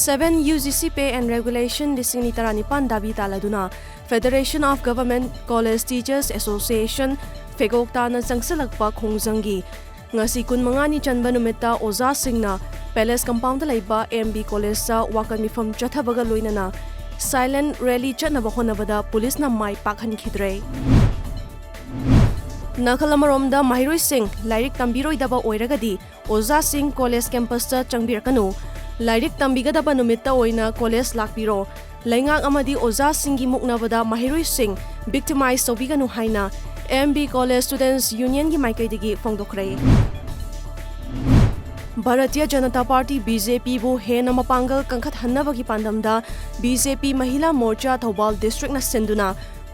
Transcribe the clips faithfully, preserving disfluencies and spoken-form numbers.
Seven U G C Pay and Regulation ꯂꯤꯁꯤꯡ ꯑꯅꯤ ꯇꯔꯥꯅꯤꯄꯥꯟ ꯗꯥꯕꯤ ꯇꯥꯂꯗꯨꯅ Federation of Government College Teachers Association ꯐꯦꯒꯣꯛ ꯇꯥꯅ ꯆꯪꯁꯤꯜꯂꯛꯄ ꯈꯣꯡꯖꯪꯒꯤ ꯉꯁꯤ ꯀꯨꯟꯃꯉꯥꯅꯤ ꯆꯟꯕ ꯅꯨꯃꯤꯠꯇ ꯑꯣꯖꯥꯁꯤꯡꯅ Palace Compoundꯗ ꯂꯩꯕ M B Collegeꯇ ꯋꯥꯀꯠ ꯃꯤꯐꯝ ꯆꯠꯊꯕꯒ ꯂꯣꯏꯅꯅ silent rally ꯆꯠꯅꯕ ꯍꯣꯠꯅꯕꯗ ꯄꯨꯂꯤꯁꯅ ꯃꯥꯏ ꯄꯥꯛꯍꯟꯈꯤꯗ꯭ꯔꯦ꯫ ꯅꯥꯀꯜ ꯑꯃꯔꯣꯝꯗ ꯃꯍꯩꯔꯣꯏꯁꯤꯡ ꯂꯥꯏꯔꯤꯛ ꯇꯝꯕꯤꯔꯣꯏꯗꯕ ꯑꯣꯏꯔꯒꯗꯤ ꯑꯣꯖꯥꯁꯤꯡ college campusꯇ ꯆꯪꯕꯤꯔꯛꯀꯅꯨ꯫ ꯂꯥꯏꯔꯤꯛ ꯇꯝꯕꯤꯒꯗꯕ ꯅꯨꯃꯤꯠꯇ ꯑꯣꯏꯅ college ꯂꯥꯛꯄꯤꯔꯣ꯫ ꯂꯩꯉꯥꯛ ꯑꯃꯗꯤ ꯑꯣꯖꯥꯁꯤꯡꯒꯤ ꯃꯨꯛꯅꯕꯗ ꯃꯍꯩꯔꯣꯏꯁꯤꯡ victimize ꯇꯧꯕꯤꯒꯅꯨ ꯍꯥꯏꯅ M B College Students Unionꯒꯤ ꯃꯥꯏꯀꯩꯗꯒꯤ ꯐꯣꯡꯗꯣꯛꯈ꯭ꯔꯦ꯫ Bharatiya Janata party, B J Pꯕꯨ ꯍꯦꯟꯅ ꯃꯄꯥꯡꯒꯜ ꯀꯟꯈꯠꯍꯟꯅꯕꯒꯤ ꯄꯥꯟꯗꯝꯗ B J P ꯃꯍꯤꯂꯥ ꯃꯣꯔꯆꯥ ꯊꯧꯕꯥꯜ districtꯅ ꯁꯤꯟꯗꯨꯅ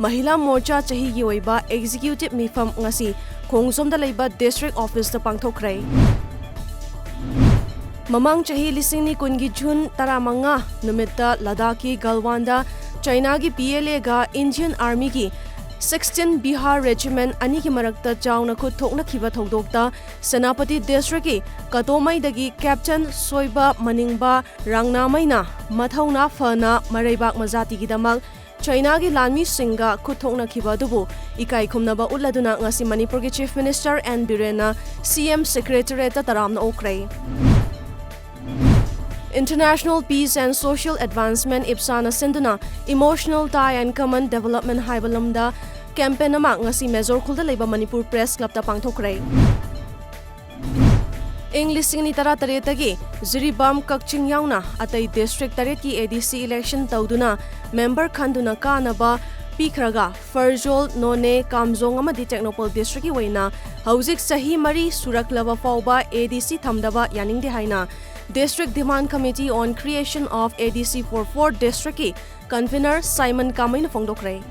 ꯃꯍꯤꯂꯥ ꯃꯣꯔꯆꯥ ꯆꯍꯤꯒꯤ ꯑꯣꯏꯕ executive ꯃꯤꯐꯝ ꯉꯁꯤ ꯈꯣꯡꯖꯣꯝꯗ ꯂꯩꯕ district officeꯇ ꯄꯥꯡꯊꯣꯛꯈ꯭ꯔꯦ꯫ ꯃꯃꯥꯡ ꯆꯍꯤ ꯂꯤꯁꯤꯡ ꯑꯅꯤ ꯀꯨꯟꯒꯤ June ꯇꯔꯥꯃꯉꯥ ꯅꯨꯃꯤꯠꯇ ꯂꯗꯥꯈꯀꯤ ꯒꯜꯋꯥꯟꯗ Chinaꯒꯤ P L Aꯒ Indian Armyꯒꯤ sixteen Bihar Regiment ꯑꯅꯤꯒꯤ ꯃꯔꯛꯇ ꯆꯥꯎꯅ ꯈꯨꯠ ꯊꯣꯛꯅꯈꯤꯕ ꯊꯧꯗꯣꯛꯇ ꯁꯦꯅꯥꯄꯇꯤ districtꯀꯤ ꯀꯇꯣꯃꯩꯗꯒꯤ Captain ꯁꯣꯏꯕ ꯃꯅꯤꯡꯕ ꯔꯥꯡꯅꯥꯃꯩꯅ ꯃꯊꯧꯅꯥ ꯐꯅ ꯃꯔꯩꯕꯥꯛ ꯃꯖꯥꯇꯤꯒꯤꯗꯃꯛ Chinaꯒꯤ ꯂꯥꯟꯃꯤꯁꯤꯡꯒ ꯈꯨꯠ ꯊꯣꯛꯅꯈꯤꯕ ꯑꯗꯨꯕꯨ ꯏꯀꯥꯏ ꯈꯨꯝꯅꯕ ꯎꯠꯂꯗꯨꯅ ꯉꯁꯤ ꯃꯅꯤꯄꯨꯔꯒꯤ Chief Minister N Birenꯅ C M Secretariatꯇ ꯇꯔꯥꯝꯅ ꯑꯣꯛꯈ꯭ꯔꯦ꯫ International Peace and Social Advancement, IPSAꯅ ꯁꯤꯟꯗꯨꯅ Emotional Tie and Common Development ꯍꯥꯏꯕ ꯂꯝꯗ campaign ꯑꯃ ꯉꯁꯤ ꯃꯦꯖꯣꯔ ꯈꯨꯜꯗ ꯂꯩꯕ ꯃꯅꯤꯄꯨꯔ Press Clubꯇ ꯄꯥꯡꯊꯣꯛꯈ꯭ꯔꯦ꯫ ꯏꯪ ꯂꯤꯁꯤꯡ ꯑꯅꯤ ꯇꯔꯥꯇꯔꯦꯠꯇꯒꯤ ꯖꯤꯔꯤꯕꯥꯝ, ꯀꯛꯆꯤꯡ ꯌꯥꯎꯅ ꯑꯇꯩ district ꯇꯔꯦꯠꯀꯤ A D C election ꯇꯧꯗꯨꯅ member ꯈꯟꯗꯨꯅ ꯀꯥꯅꯕ ꯄꯤꯈ꯭ꯔꯒ ꯐꯔꯖꯣꯜ, ꯅꯣꯅꯦ, ꯀꯥꯝꯖꯣꯡ ꯑꯃꯗꯤ ꯇꯦꯡꯅꯧꯄꯜ districtꯀꯤ ꯑꯣꯏꯅ ꯍꯧꯖꯤꯛ ꯆꯍꯤ ꯃꯔꯤ ꯁꯨꯔꯛꯂꯕ ꯐꯥꯎꯕ A D C ꯊꯝꯗꯕ ꯌꯥꯅꯤꯡꯗꯦ ꯍꯥꯏꯅ District Demand Committee on Creation of A D C for four districtꯀꯤ convener Simon ꯀꯥꯃꯩꯅ ꯐꯣꯡꯗꯣꯛꯈ꯭ꯔꯦ꯫